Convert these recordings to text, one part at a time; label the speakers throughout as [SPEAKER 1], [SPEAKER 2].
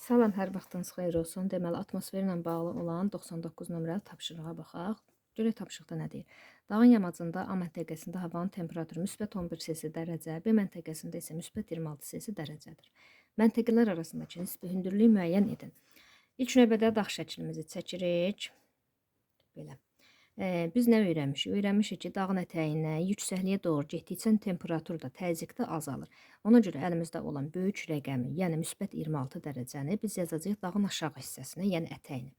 [SPEAKER 1] Salam, hər vaxtınız xeyir olsun. Deməli, atmosferlə bağlı olan 99 nömrəli tapşırığa baxaq. Görək tapşırıqda nə deyir. Dağın yamacında A məntəqəsində havanın temperaturu müsbət 11 Selsi dərəcə, B məntəqəsində isə müsbət 26 Selsi dərəcədir. Məntəqələr arasındakı nisbi hündürlüyü müəyyən edin. İlk növbədə dağ şəklimizi çəkirik. Belə. Biz nə öyrənmişik? Öyrənmişik ki, dağın ətəyinə, yüksəkliyə doğru getdikcə temperatur da təzyiqdə azalır. Ona görə əlimizdə olan böyük rəqəmi, yəni müsbət 26 dərəcəni biz yazacağıq dağın aşağı hissəsinə, yəni ətəyinə.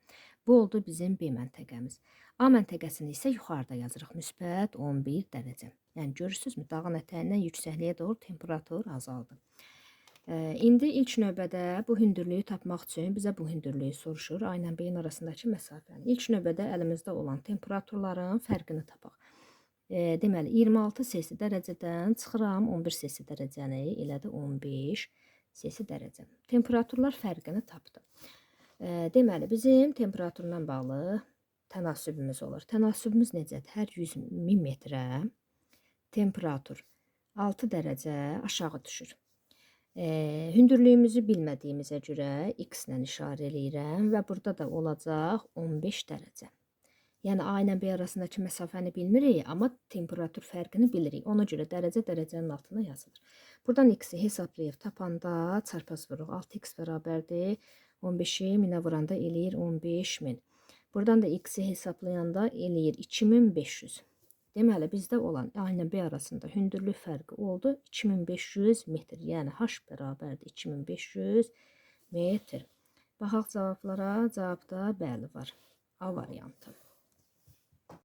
[SPEAKER 1] Bu oldu bizim B məntəqəmiz. A məntəqəsini isə yuxarıda yazırıq, müsbət 11 dərəcə. Yəni görürsünüzmü, dağın ətəyindən yüksəkliyə doğru temperatur azaldı. İndi ilk növbədə bu hündürlüyü tapmaq üçün bizə bu hündürlüyü soruşur. A ilə B-nin arasındakı məsafəni. İlk növbədə əlimizdə olan temperaturların fərqini tapaq. Deməli, 26 Selsi dərəcədən çıxıram 11 Selsi dərəcəni, elədir 15 Selsi dərəcə. Temperaturlar fərqini tapdı. Deməli, bizim temperaturla bağlı tənasübümüz olur. Tənasübümüz necədir? Hər 100 min metrə temperatur 6 dərəcə aşağı düşür. Hündürlüyümüzü bilmədiyimizə görə x ilə işarə eləyirəm və burada da olacaq 15 dərəcə. Yəni A ilə B arasındakı məsafəni bilmirik, amma temperatur fərqini bilirik. Ona görə dərəcə dərəcənin altına yazılır. Buradan x-i hesablayıb tapanda çarpaz vururuq. 6x bərabərdir. 15-i minə vuranda eləyir 15.000. Buradan da x-i hesablayanda eləyir 2500. Deməli, bizdə olan A ilə B arasında hündürlük fərqi oldu 2500 metr. Yəni H bərabərdir 2500 metr. Baxaq cavablara. Cavabda bəli var. A variantı.